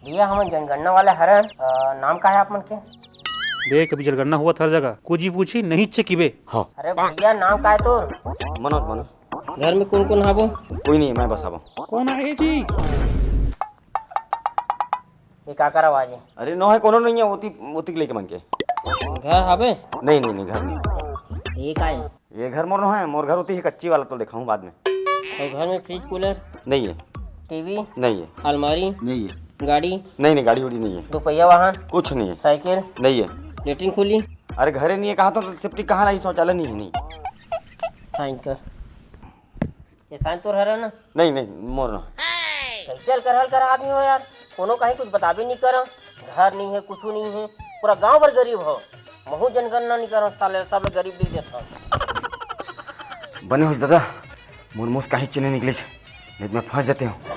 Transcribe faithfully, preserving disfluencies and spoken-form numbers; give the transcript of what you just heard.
भैया, हमन जनगणना वाले हरन। अ, नाम का हे आप मन के? देख, अभी जनगणना होवत हर जगह, कुछ भी पूछी, नहीं चिखिबे। हाँ। अरे भैया, नाम का हे तोर? मनोज, मनोज। घर में कोन कोन हाबो? कोई नहीं, मैं बस हाबो। कोन आहे जी? ये काकर आवाज हे? अरे नो हे, कोनो नहीं हे, ओती, ओती के लेके मन के। घर हाबे? नहीं, नहीं, नहीं, घर नहीं। ये का हे? ये घर मोर नो हे, मोर घर ओती हे कच्ची वाला, तो देखाहूँ बाद में। अउ घर में फ्रिज कूलर? नहीं हे। टीवी? नहीं हे। अलमारी? नहीं हे। गाड़ी? नहीं, नहीं, गाड़ी उड़ी नहीं हे। दो पहिया वाहन? कुछ नहीं हे। साइकिल? नहीं हे। लेटरिन खुली? अरे घरे नहीं हे, कहा तो सेप्टिक कहाँ लाही, शौचालय नहीं हे, नहीं। साइन कर। ये साइन तोर हरे ना? नहीं, नहीं, मोर ना। कैसे हल्कर हल्कर आदमी हो यार, कोनो कहीं कुछ बताबे नहीं करा। घर नहीं हे, कुछ नहीं हे, पूरा गांव भर गरीब हो। महू जनगणना नहीं करा, साले सब गरीब लिख देता। बने होइस दादा, मोर मुँह से काहीच नहीं निकलिस, नहीं तो मैं फंस जाते हूँ।